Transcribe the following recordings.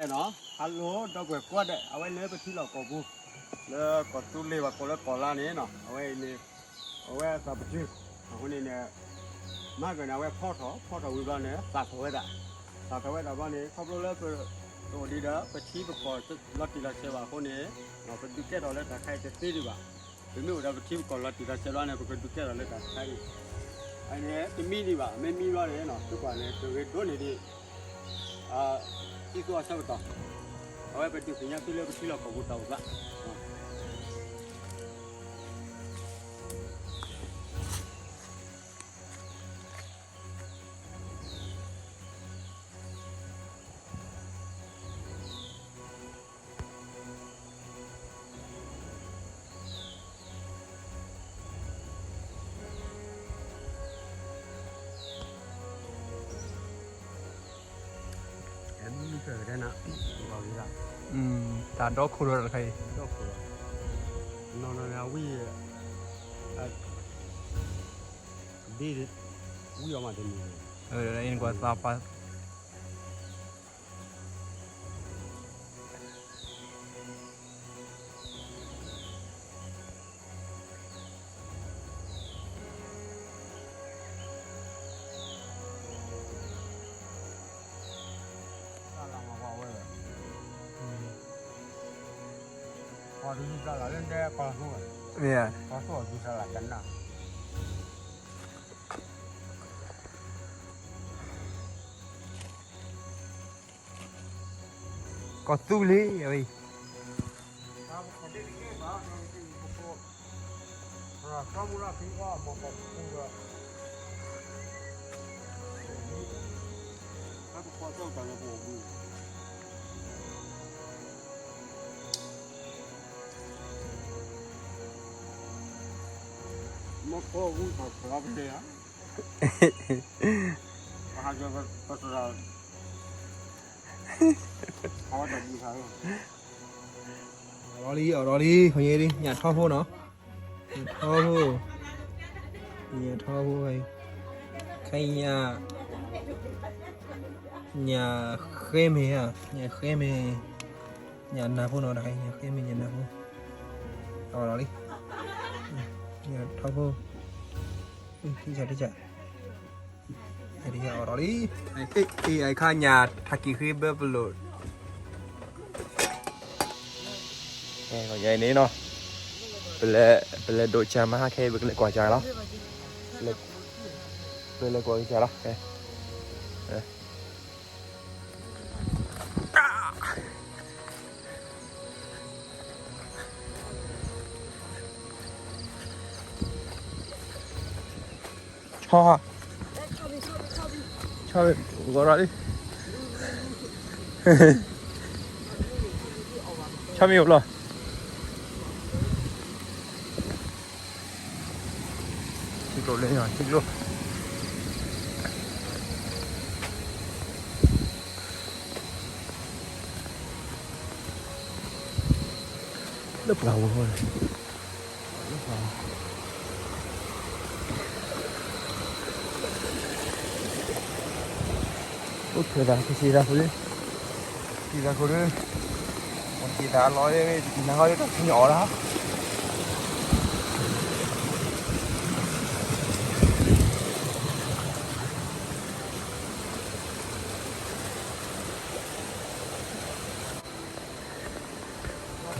နီၤ, hello ဒီပုၢ်ဝဲၢ်ကိးဂၤဒဲး, အဝဲလၢပထံလီၢ်ကီၢ်ပူၤ, လၢကီၢ်သူလ့ၤ ပှၤကိးလၢကီၢ်လါန့ၣ်နီၤ, အဝဲအံၤန့ၣ် အဝဲသးပတုာ်, အဃိန့ၣ်န့ၣ် မၤကၢၢ်န့ၣ် အဝဲဖီထီၣ်, ဖီထီၣ်ဝံၤဘျီန့ၣ် သၣ်ထီၣ်ဝဲဒၣ်, သၣ်ထီၣ်ဝဲဒၣ်ဘျီန့ၣ် ခီဖျိလၢပတအိၣ်ဒံးဒီး ပထံပကီၢ်လီၤတံၢ်လီၤဆဲးဘၣ်အဃိန့ၣ်, ပဒုးကဲထီၣ်လၢတၢ်ခါအံၤတသ့ဒံးဘၣ်. ပမ့ၢ်အိၣ်ဒီးပထံပကီၢ်လီၤတံၢ်လီၤဆဲးဘျီန့ၣ် ပကဒုးကဲထီၣ်လၢတၢ်ခါအံၤ, အန့ၣ် တမံဒံးဘၣ်, မ့ၢ်မံဘျီန့ၣ်နီၤ သုကွၢ်န့ၣ် တဂ့ၤဒိၣ်န့ၢ်ဒံး သံသိအဆၢကတီၢ်, အဝဲပဒုးသ့ၣ်ညါသုလၢပထံလီၢ်ကီၢ်ပူၤတၢ်အိၣ်သး. တၢ်ဒီခိၣ်ဒီးတခါအံၤ, နီၢ်နီၢ်ဝံၣ်, ဒ် ဝံၣ်အီၤမးတမံၤ, ကွၢ်သးပှၢ် ကီၢ်သူလ့ၤအံၤ, မ့ၢ်ကီၢ်ဝံၣ်ခီၣ်ချၢပလဲၣ်ဧါ, ပဟးကပတရၣ် အီၤဒီးလံ အီၤဒီးလံ ခီညါလံ ညၣ်ထီဖိနီၤ, ညၣ်ထီဖိ, ညၣ်ထီဖိ, ခဲအံၤ ညၣ်ဃဲမ့ၢ်ဧါ, ညၣ်ဃဲမ့ၢ်, ညၣ်နၢ်ဖိနီၤ, တခါအံၤ ညၣ်ဃဲမ့ၢ်ညၣ်နၢ်ဖိ, အီၤဒီးလံ, ညၣ်ထီဖိ, ထံၣ်စၢ်ထံၣ်စၢ် အီၤဒီးလံ, အခါညၣ်ထးကံၢ်ဃ့ဘၢပလိာ်, န့ၣ်နီၤ, ပလဲၤဒိးစၢ်မဟါခဲအံၤ ပကလဲၤကွၢ်စၢ်လီၤ, ပလဲၤကွၢ်စၢ်လီၤ. ဆီ, ဆီ, ဂီၤရၤလံ, ဆီမ့ၢ်အိၣ်လီၤ. ထံကျိလၢညါ ထံကျိ လၢပှၤဝဲၢ်, အိၣ်ထဲဒၣ် ကစံးဒၣ်ဖိလံ, ကစံးဒၣ်ဖိလံ, ကစံးဒၣ်လီၤ, နဟီဒ်တၢ်ဆူညါအီၤဒၣ် လၢန့ၣ် ထံတီၢ်ကိၣ်, ထံပှဲၤထံ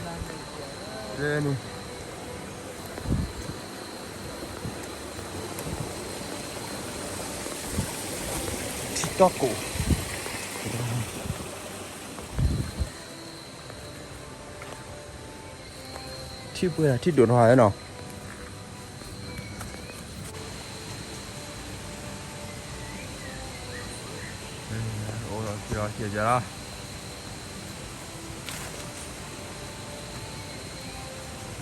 ဒိၣ်ထီၣ်နီၤ, အိၣ်ဒီးက့ၤလီၤ က့ၤ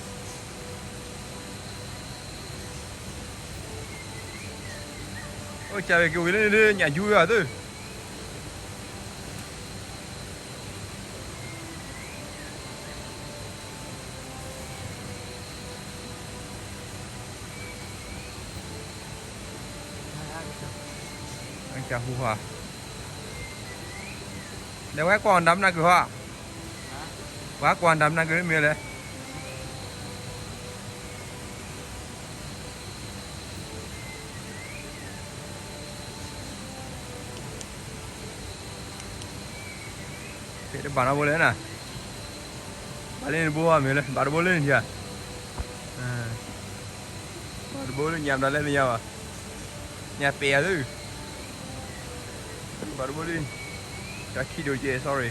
လီၤ အိၣ်ကၢ်ဝဲက့ၤဝံၤလၢန့ၣ် ညၣ်ယူၤဝဲအီၤသု, ကၢ်ဟူဟါ, ထံ တဲဝဲကွၢ်အီၤတၢ်မနုၤက့ၤဟီ, ဝဲကွၢ်အီၤတၢ်မနုၤက့ၤမ့ၢ်လဲၣ်. ဖဲတဘၣ်နီတဘိလဲၣ်နၤ, ဘၣ်လၢနတဘိမ့ၢ်လဲၣ်, ဘၣ်တဘိလၢနထံဧါ, ဘၣ်တဘိလၢညၣ်မတၤလဲၣ်မ့ၢ်ယါဘၣ်, ညၣ်ပဲာ်ဧါသု, ဘၣ်တဘိလၢ, တၢ်ခံဒိၣ်ကဲ sorry.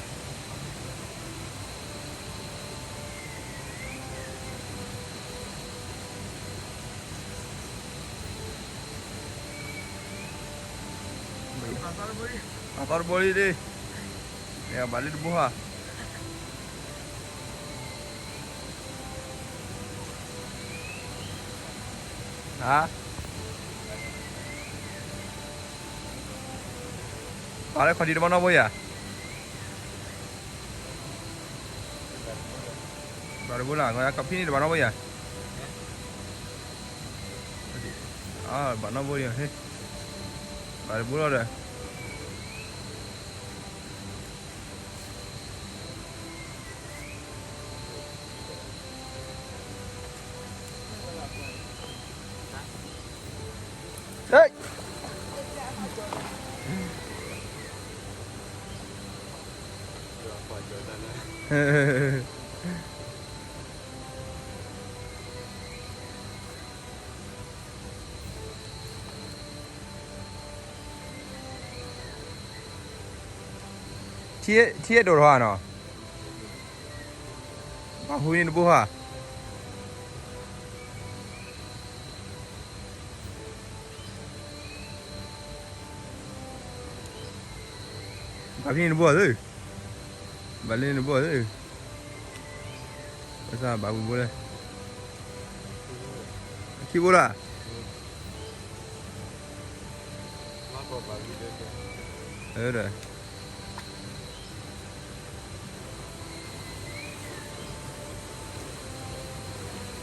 ပာ်သီတဘိလံ, ဘၣ်လၢတဘိဧါ, ဟါ, ပာ်လၢခီၣ်ထံးတဘိနီတဘိယၤ, ဘၣ်တဘိလၢ ကီၢ်ဖံန့ၣ်တဘၣ်နီတဘိယၤ, ဘၣ်နီတဘိဒီး, ဘၣ်တဘိလီၤဒီး ဟဲ, ထံအဲၣ်ဒိၣ်ထီၣ်နီၤ, ဘၣ်ဟူန့ၣ်တဘိဧါ, ဘၣ်ဖဲန့ၣ်တဘိဧါ, ဘၣ်လၢန့ၣ်တဘိဧါ, ဘၣ်ဟူတဘိလဲၣ်, ခံဘိလီၤ,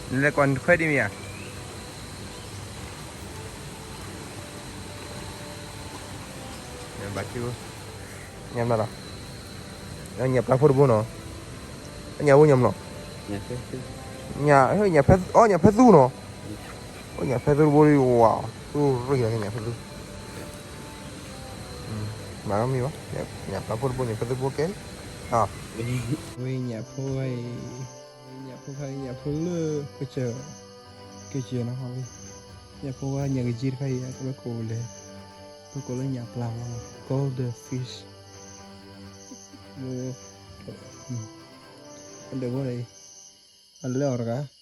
ဒီး နလဲၤကွၢ်နခွဲဒ်မ့ၢ်ဧါ, ဘၣ်ခံဘိ, ညၣ်မနုၤလီၤ, ညၣ်ပျၢ်ဖိတဘိနီၤ, ညၣ်ဘိညၣ်မနုၤ, ညၣ်ဖဲ, အီ ညၣ်ဖဲသူနီၤ, အီ ညၣ်ဖဲသူတဘိလံဝါ, သူရ့ၣ်လီၤညၣ်ဖဲသူ, မၤမ့ၢ်ဘၣ်, ညၣ်ပျၢ်ဖိတဘိ ညၣ်ဖဲသူတဘိကဲ, ဝဲညၣ်ဖိဝဲအံၤ, ဝဲညၣ်ဖိခါ ညၣ်ဖိလၢကစၢၢ်, ကစၢၢ်နီၤ, ညၣ်ဖိဝဲညၣ်ကယ့တခါအံၤ အဝဲကိးလဲၣ်, ပကိးလၢညၣ်ပျၢ်မးနီၤ, golden fish, အဒၢးဝဲအံၤ, အလဲၤအီၤတဂၤ